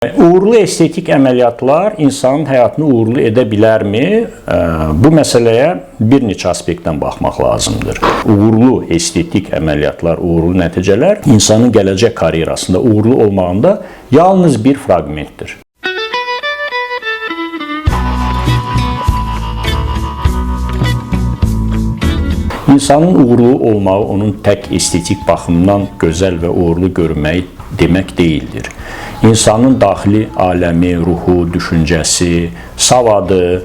Uğurlu estetik əməliyyatlar insanın həyatını uğurlu edə bilərmi? Bu məsələyə bir neçə aspektdən baxmaq lazımdır. Uğurlu estetik əməliyyatlar, uğurlu nəticələr insanın gələcək karyerasında uğurlu olmağında yalnız bir fraqmentdir. İnsanın uğurlu olmağı onun tək estetik baxımdan gözəl və uğurlu görünməyi demək deyildir. İnsanın daxili aləmi, ruhu, düşüncəsi, savadı,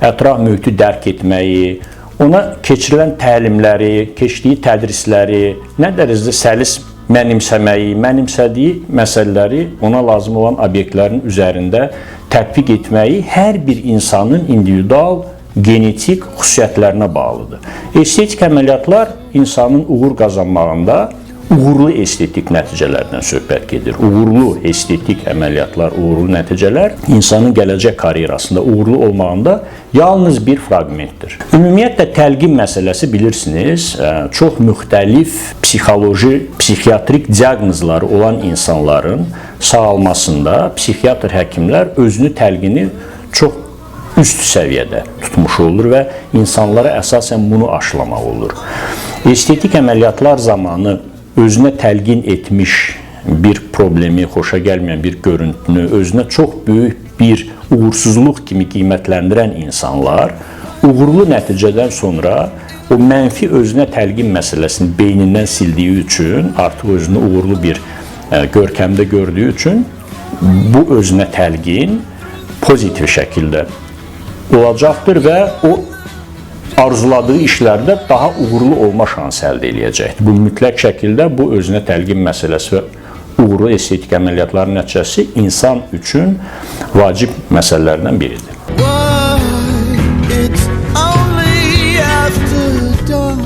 ətraf mühiti dərk etməyi, ona keçirilən təlimləri, keçdiyi tədrisləri, nə dərəcədə səlis mənimsəməyi, mənimsədiyi məsələləri ona lazım olan obyektlərin üzərində tətbiq etməyi hər bir insanın individual genetik xüsusiyyətlərinə bağlıdır. Estetik əməliyyatlar insanın uğur qazanmağında uğurlu estetik nəticələrdən söhbət gedir. Uğurlu estetik əməliyyatlar, uğurlu nəticələr insanın gələcək karyerasında uğurlu olmağında yalnız bir fraqmentdir. Ümumiyyətlə təlqin məsələsi bilirsiniz, çox müxtəlif psixoloji, psixiatrik diaqnozları olan insanların sağalmasında psixiatr həkimlər özünü təlqini çox üst səviyyədə tutmuş olur və insanlara əsasən bunu aşılamaq olur. Estetik əməliyyatlar zamanı özünə təlqin etmiş bir problemi, xoşa gəlməyən bir görüntünü özünə çox böyük bir uğursuzluq kimi qiymətləndirən insanlar uğurlu nəticədən sonra o mənfi özünə təlqin məsələsini beynindən sildiyi üçün, artıq özünü uğurlu bir görkəmdə gördüyü üçün bu özünə təlqin pozitiv şəkildə olacaqdır və o arzuladığı işlərdə daha uğurlu olma şansı əldə eləyəcəkdir. Bu mütləq şəkildə bu özünə təlqin məsələsi və uğurlu estetik əməliyyatların nəticəsi insan üçün vacib məsələlərdən biridir.